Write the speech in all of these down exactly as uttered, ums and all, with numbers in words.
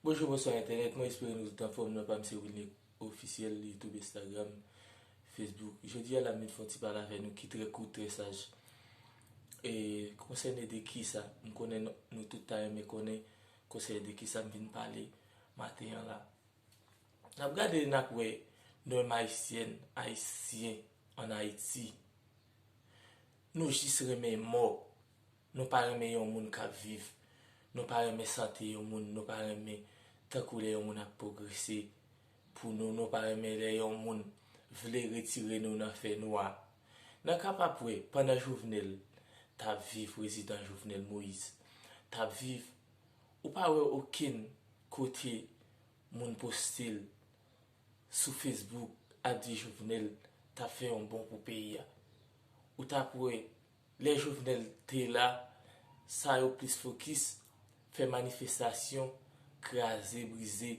Bonjou, bonswa entènèt, mwen espere nou tout anfòm. Non pa m se Wilnick Officiel, YouTube, Instagram, Facebook. Jodi a la m vin fè yon ti pale avè nou ki trè kout, trè saj. E konsène de kisa, m konnen nou, nou tout ta renmen konnen konsène de kisa m vin pale maten an la. N ap gade, n ap wè nou menm Ayisyèn, Ayisyen ann Ayiti. Nou jis renmen mò. Nou pa renmen yon moun k ap viv. Nou pa renmen sante yon moun. Nou pa renmen tankou lè yon moun ap pwogrese pou nou. Nou pa renmen lè yon moun vle retire nou nan fènwa. N a kapab wè, pandan Jovenel t ap viv, prezidan Jovenel Moïse t ap viv, ou pa wè okenn kote moun poste l sou Facebook ap di Jovenel t ap fè yon bon pou peyi a. Ou t ap wè, lè Jovenel te la, sa yo plis fokis, fè manifestasyon, kraze, brize.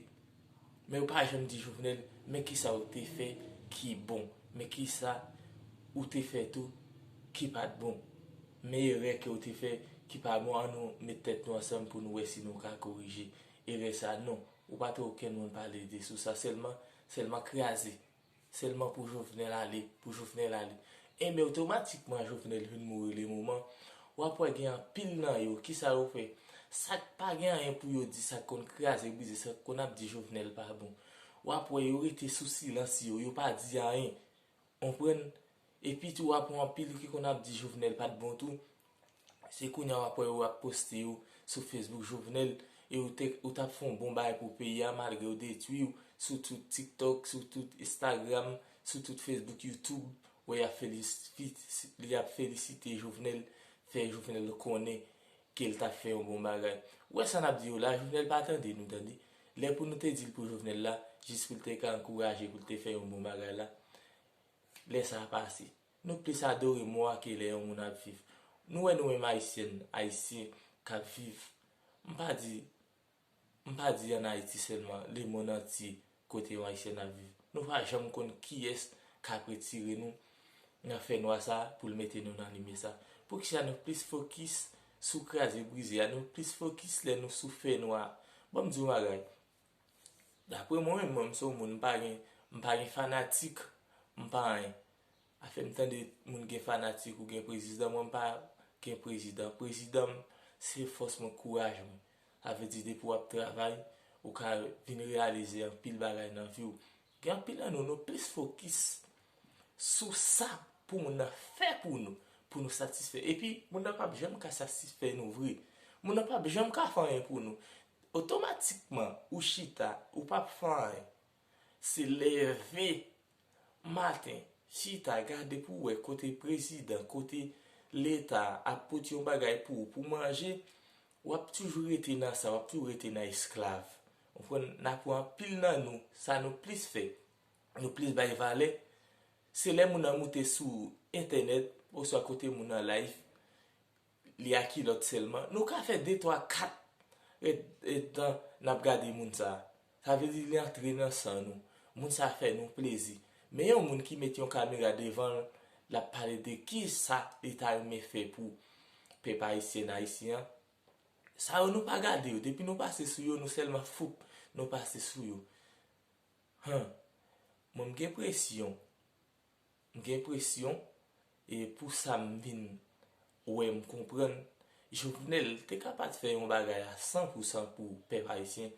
Men yo pa janm di Jovenel, men kisa ou te fè ki bon, men kisa ou te fè tou ki pa t bon. Men erè ke ou te fè ki pa bon, an nou met tèt nou ansanm pou nou wè si nou ka korije erè sa. Non, ou pa t wè okenn moun pale de sou sa, sèlman, sèlman kraze. Sèlman pou Jovenel ale, pou Jovenel ale. Enben, otomatikman, Jovenel vin mouri le moman. W ap wè gen anpil nan yo, kisa yo fè? Sa k pa gen anyen pou yo di, sa k konn kraze brize, sa k konn ap di Jovenel pa bon. W ap wè yo rete sou silans yo, yo pa di anyen. Konprann? Epi tou, w ap wè anpil ki konn ap di Jovenel pa t bon tou. Se kounye a w ap wè yo ap poste yo sou Facebook Jovenel, e ou te, ou t ap fè yon bon bagay pou peyi a, malgre yo detwi w sou tout TikTok, sou tout Instagram, sou tout Facebook, YouTube, wè y ap felis-, fit-, y ap felisite Jovenel, fè Jovenel konnen ke l t ap fè yon bon bagay. Ou wè sa n ap di yo la, Jovenel pa tande nou, tande. Lè pou nou te di l pou Jovenel la, jis pou l te ka ankouraje, pou l te fè yon bon bagay la, lè sa a pase. Nou plis adore mò a ke lè yon moun ap viv. Nou wè nou menm Ayisyèn, Ayisyen k ap viv, m pa di, m pa di ann Ayiti sèlman, lemonn antye kote yon Ayisyèn ap viv. Nou pa janm konn kiyès k ap retire nou nan fènwa sa a pou l mete nou nan limyè sa a. Poukisa nou plis fokis sou kraze brize a, nou plis fokis lè nou sou fènwa a? Ban m di w yon bagay. Dapre mwen menm, mwen, m se yon moun, m pa gen, m pa gen fanatik, m pa anyen. Afè m tande moun gen fanatik ou gen prezidan, mwen m pa gen prezidan. Prezidan m se fòs mwen, kouraj mwen. Sa vle di depi w ap travay, ou ka vin reyalize anpil bagay nan vi w. Gen anpil nan nou, nou plis fokis sou sa pou moun nan fè pou nou, pou nou satisfè. Epi, moun nan p ap janm ka satisfè nou vre. Moun nan p ap janm ka fè anyen pou nou. Otomatikman, ou chita, ou p ap fè anyen. Se leve maten, chita, gade pou wè kote prezidan, kote Leta ap pote yon bagay pou ou, pou manje, w ap toujou rete nan sa, w ap toujou rete nan esklav. Ou konprann? N ap wè anpil nan nou, sa nou plis fè, nou plis bay valè, se lè moun nan moute sou entènèt, oswa kote moun nan live, li a kilòt sèlman. Nou ka fè de, twa, kat èd, èd tan n ap gade moun sa a. Sa vle di li antre nan san nou. Moun sa a fè nou plezi. Men yon moun ki met yon kamera devan l, l ap pale de kisa li ta renmen fè pou pèp ayisyen, ayisyen an. Sa yo nou pa gade yo. Depi nou pase sou yo, nou sèlman foup, nou pase sou yo. Hen. Mwen m gen presyon. M gen presyon, e pou sa m vin wè, m konprann, Jovenel te ka pa t fè yon bagay a san pou san pou pèp ayisyen,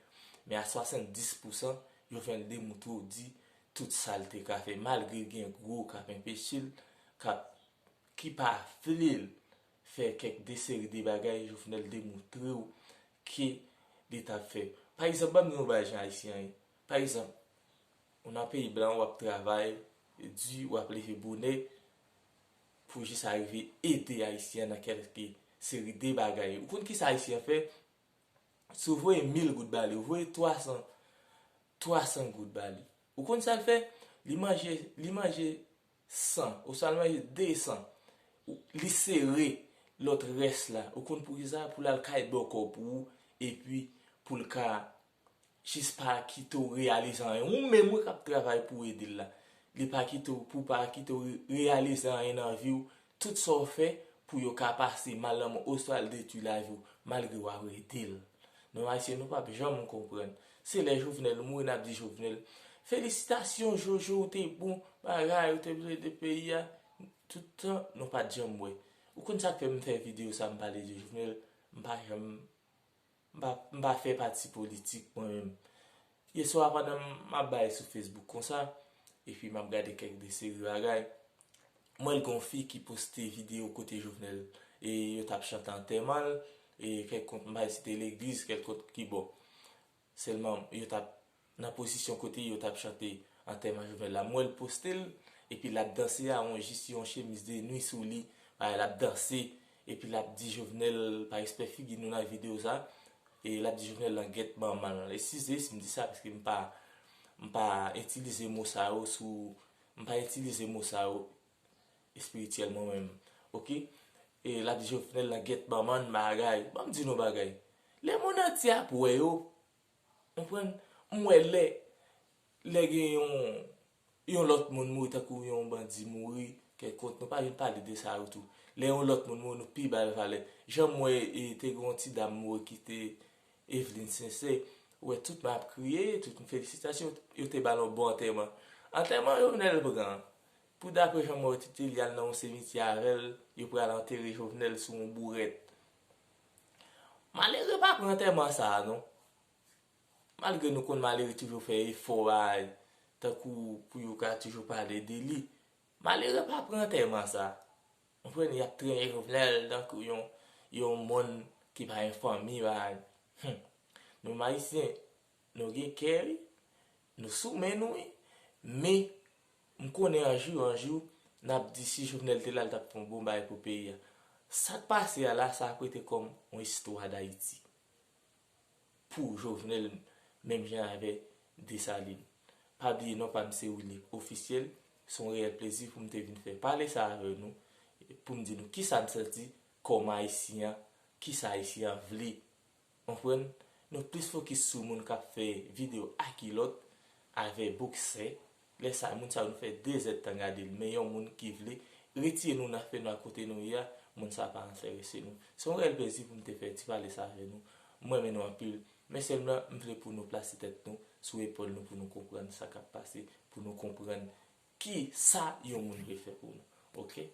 men a swasanndis pou san, Jovenel demoutre w di tout sa l te ka fè, malgre gen gwo k ap enpeche l, k ap, ki pa vle l fè kèk de seri de bagay, Jovenel demoutre w ke li t ap fè. Pa egzanp, ban m di w yon bagay jan ayisyen an ye. Pa egzanp, ou nan peyi blan, w ap travay di, w ap leve bonè pou jis arive ede ayisyen an nan kèlke seri de bagay. Ou konn kisa ayisyen an fè? Si w voye mil goud ba li, ou voye twa san, twa san goud ba li. Ou konn sa l fè? Li manje, li manje san, oswa l manje de san. Li sere lòt rès la. Ou konn poukisa? Pou l al kay bòkò pou ou, epi pou l ka jis pa kite w reyalize anyen. Ou menm wi k ap travay pou w ede l la. Li pa kite w, pou w pa kite w re-, reyalize anyen nan vi w. Tout sa w fè pou yo ka pase mal nan men w, oswa l detwi lavi w, malgre w ap ede l. Nou Ayisyen, nou p ap janm konprann. Se lè Jovenel mouri, n ap di Jovenel, felisitasyon, Jojo, ou te bon, bagay, ou te plede peyi a. Tout tan, nou pa t janm wè. Ou konn sa k fè m fè videyo sa, m pale de Jovenel, m pa janm, m pa, m pa fè pati politik, mwen menm. Yèswa, pandan m ap bay sou Facebook konsa, epi m ap gade kèk de seri bagay, m wè l gen yon fi ki poste videyo kote Jovenel, e yo t ap chante antèman l, e kèlkonk, m pa si te legliz, kèlkonk ki bò. Sèlman, yo t ap nan pozisyon kote yo t ap chante antèman Jovenel la. M wè l poste l, epi l ap danse a, yon jis yon chemiz de nwi sou li, bagay, l ap danse, epi l ap di Jovenel, pa respè figi nou nan videyo sa, e l ap di Jovenel langèt manman l. Eskize si m di sa, paske m pa, m pa itilize mo sa yo sou, m pa itilize mo sa yo espirityèlman mwen menm. Oke? E l ap di Jovenel langèt manman l bagay. Ban m di nou bagay. Lè monn antye ap wè yo, konprann? M wè lè, lè gen yon, yon lòt moun mouri, tankou yon bandi mouri, kèlkonk, nou pa vin pale de sa yo tou. Lè yon lòt moun mouri, nou pi ba l valè. Jan m wè, e, te gen yon ti dam mouri ki te Eveline Sensè, ou wè tout moun ap kriye, tout moun felisitasyon, yo te ba l yon bon antèman. Antèman Jovenel pran. Pou dapre jan m wè yo te di, li al nan yon simityè avè l, yo pral antere Jovenel sou yon bourèt. Malere pa pran antèman sa a, non. Malgre nou konn malere toujou fè efò, bay, tankou pou yo ka toujou pale de li. Malere pa pran antèman sa a. Konprann, y ap trennen Jovenel tankou yon, yon moun ki pa gen fanmi, bay. Hmm. Nou menm Ayisyen, nou gen kè, wi. Nou sou men nou, wi. Men, m konnen yon jou, yon jou, n ap di si Jovenel te la, l t ap fè yon bon bagay pou peyi a. Sa k pase a la, sa ap rete kòm yon istwa Dayiti. Pou Jovenel, menm jan avè Desalin. Pa bliye non pa m se Willy Officiel, se yon reyèl plezi pou m te vin fè pale sa avè nou, pou m di nou kisa m santi kòm Ayisyen an, kisa Ayisyen an vle. Konprann? Nou plis fokis sou moun k ap fè videyo a kilòt, avè boksè. Lè sa, moun sa yo nou fè de zèdtan gade l, men yon moun ki vle retire nou nan fè nwa kote nou ye a, moun sa pa enterese nou. Se yon reyèl plezi pou m te fè ti pale sa avè nou. M renmen nou anpil, men sèlman m vle pou nou plase tèt nou sou epòl nou, pou nou konprann sa k ap pase, pou nou konprann kisa yon moun vle fè pou nou. Oke?